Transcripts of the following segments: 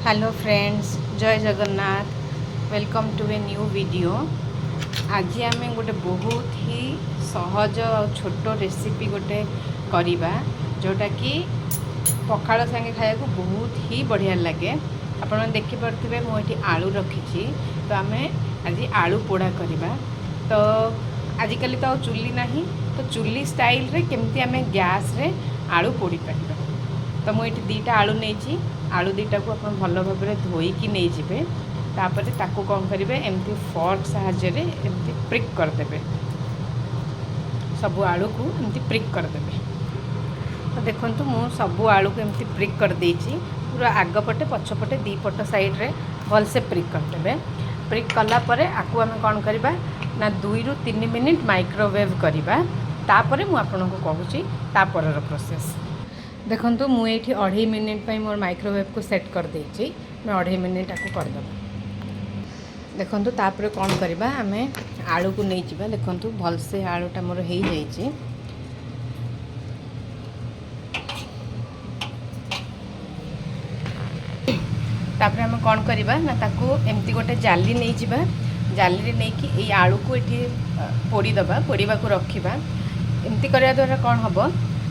Hello friends, Jay Jagannath. Welcome to a new video. ଆଜି ଆମେ ଗୋଟେ ବହୁତ ହି ସହଜ ଆଉ ଛୋଟ ରେସିପି ଗୋଟେ କରିବା, ଯେଉଁଟାକି ପଖାଳ ସାଙ୍ଗେ ଖାଇବାକୁ ବହୁତ ହି ବଢ଼ିଆ ଲାଗେ। ଆପଣମାନେ ଦେଖିପାରୁଥିବେ, ମୁଁ ଏଠି ଆଳୁ ରଖିଛି। ତ ଆମେ ଆଜି ଆଳୁ ପୋଡ଼ା କରିବା। ତ ଆଜିକାଲି ତ ଆଉ ଚୁଲି ନାହିଁ, ତ ଚୁଲି ଷ୍ଟାଇଲରେ କେମିତି ଆମେ ଗ୍ୟାସ୍ରେ ଆଳୁ ପୋଡ଼ି ପାରିବା। ତ ମୁଁ ଏଠି 2ଟା ଆଳୁ ନେଇଛି। ଆଳୁ 2ଟାକୁ ଆପଣ ଭଲ ଭାବରେ ଧୋଇକି ନେଇଯିବେ। ତାପରେ ତାକୁ କ'ଣ କରିବେ? ଏମିତି ଫର୍କ ସାହାଯ୍ୟରେ ଏମିତି ପ୍ରିକ୍ କରିଦେବେ। ସବୁ ଆଳୁକୁ ଏମିତି ପ୍ରିକ୍ କରିଦେବେ। ତ ଦେଖନ୍ତୁ, ମୁଁ ସବୁ ଆଳୁକୁ ଏମିତି ପ୍ରିକ୍ କରିଦେଇଛି। ପୁରା ଆଗ ପଟେ, ପଛ ପଟେ, ଦୁଇ ପଟ ସାଇଡ଼୍ରେ ଭଲସେ ପ୍ରିକ୍ କରିଦେବେ। ପ୍ରିକ୍ କଲା ପରେ ଆକୁ ଆମେ କ'ଣ କରିବା ନା 2ରୁ 3 ମିନିଟ୍ ମାଇକ୍ରୋୱେଭ୍ କରିବା। ତାପରେ ମୁଁ ଆପଣଙ୍କୁ କହୁଛି ତାପରର ପ୍ରୋସେସ୍। ଦେଖନ୍ତୁ, ମୁଁ ଏଇଠି 2.5 ମିନିଟ୍ ପାଇଁ ମୋର ମାଇକ୍ରୋୱେଭ୍କୁ ସେଟ୍ କରିଦେଇଛି। ଆମେ 2.5 ମିନିଟ୍ ଆକୁ କରିଦେବା। ଦେଖନ୍ତୁ, ତାପରେ କ'ଣ କରିବା? ଆମେ ଆଳୁକୁ ନେଇଯିବା। ଦେଖନ୍ତୁ, ଭଲସେ ଆଳୁଟା ମୋର ହେଇଯାଇଛି। ତାପରେ ଆମେ କ'ଣ କରିବା ନା ତାକୁ ଏମିତି ଗୋଟେ ଜାଲି ନେଇଯିବା। ଜାଲିରେ ନେଇକି ଏଇ ଆଳୁକୁ ଏଠି ପୋଡ଼ିଦେବା, ପୋଡ଼ିବାକୁ ରଖିବା। ଏମିତି କରିବା ଦ୍ୱାରା କ'ଣ ହେବ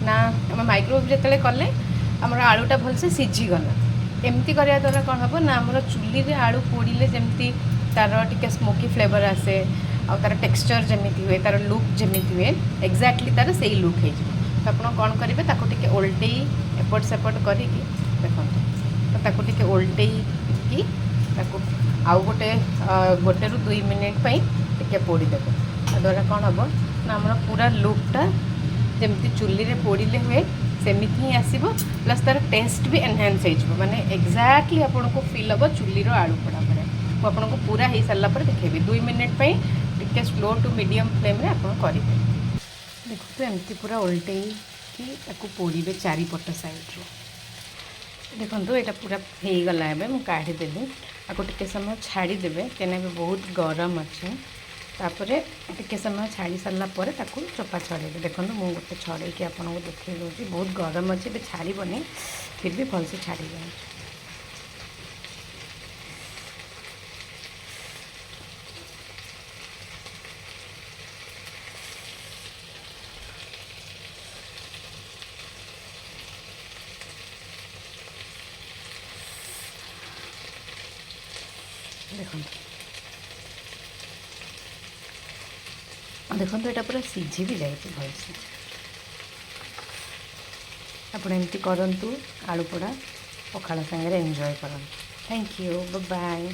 ନା ଆମେ ମାଇକ୍ରୋୱେଭ୍ ଯେତେବେଳେ କଲେ ଆମର ଆଳୁଟା ଭଲସେ ସିଝିଗଲା। ଏମିତି କରିବା ଦ୍ୱାରା କ'ଣ ହେବ ନା ଆମର ଚୁଲିରେ ଆଳୁ ପୋଡ଼ିଲେ ଯେମିତି ତା'ର ଟିକେ ସ୍ମୋକି ଫ୍ଲେଭର୍ ଆସେ ଆଉ ତା'ର ଟେକ୍ସଚର୍ ଯେମିତି ହୁଏ, ତା'ର ଲୁକ୍ ଯେମିତି ହୁଏ, ଏକ୍ଜାକ୍ଟଲି ତା'ର ସେଇ ଲୁକ୍ ହେଇଯିବ। ତ ଆପଣ କ'ଣ କରିବେ, ତାକୁ ଟିକେ ଓଲଟେଇ ଏପଟ ସେପଟ କରିକି, ଦେଖନ୍ତୁ ତ, ତାକୁ ଟିକେ ଓଲଟେଇକି ତାକୁ ଆଉ 1ରୁ 2 ମିନିଟ୍ ପାଇଁ ଟିକେ ପୋଡ଼ିଦେବେ। ତାଦ୍ୱାରା କ'ଣ ହେବ ନା ଆମର ପୁରା ଲୁକ୍ଟା ଯେମିତି ଚୁଲିରେ ପୋଡ଼ିଲେ ହୁଏ, ସେମିତି ହିଁ ଆସିବ। ପ୍ଲସ୍ ତା'ର ଟେଷ୍ଟ ବି ଏନହାନ୍ସ ହେଇଯିବ। ମାନେ ଏକ୍ଜାକ୍ଟଲି ଆପଣଙ୍କୁ ଫିଲ୍ ହେବ ଚୁଲିର ଆଳୁ ପୋଡ଼ା ଭଳିଆ। ମୁଁ ଆପଣଙ୍କୁ ପୁରା ହେଇସାରିଲା ପରେ ଦେଖେଇବି। 2 ମିନିଟ୍ ପାଇଁ ଟିକେ ସ୍ଲୋ ଟୁ ମିଡ଼ିୟମ୍ ଫ୍ଲେମ୍ରେ ଆପଣ କରିବେ। ଦେଖନ୍ତୁ, ଏମିତି ପୁରା ଓଲଟେଇକି ତାକୁ ପୋଡ଼ିବେ ଚାରିପଟ ସାଇଡ଼୍ରୁ। ଦେଖନ୍ତୁ, ଏଇଟା ପୁରା ହେଇଗଲା। ଏବେ ମୁଁ କାଢ଼ିଦେଲି। ଆକୁ ଟିକେ ସମୟ ଛାଡ଼ିଦେବେ, କାହିଁକିନା ଏବେ ବହୁତ ଗରମ ଅଛି। ତାପରେ ଟିକେ ସମୟ ଛାଡ଼ି ସାରିଲା ପରେ ତାକୁ ଚୋପା ଛଡ଼େଇବେ। ଦେଖନ୍ତୁ, ମୁଁ ଗୋଟେ ଛଡ଼େଇକି ଆପଣଙ୍କୁ ଦେଖେଇ ଦେଉଛି। ବହୁତ ଗରମ ଅଛି, ଏବେ ଛାଡ଼ିବନି, ଫିର୍ ବି ଭଲସେ ଛାଡ଼ି ଯାଉଛି। ଦେଖନ୍ତୁ, ଦେଖନ୍ତୁ, ଏଇଟା ପୁରା ସିଝି ବି ଯାଇଛି ଭଲସେ। ଆପଣ ଏମିତି କରନ୍ତୁ ଆଳୁ ପୋଡ଼ା, ପଖାଳ ସାଙ୍ଗରେ ଏନ୍ଜୟ କରନ୍ତୁ। Thank you, bye.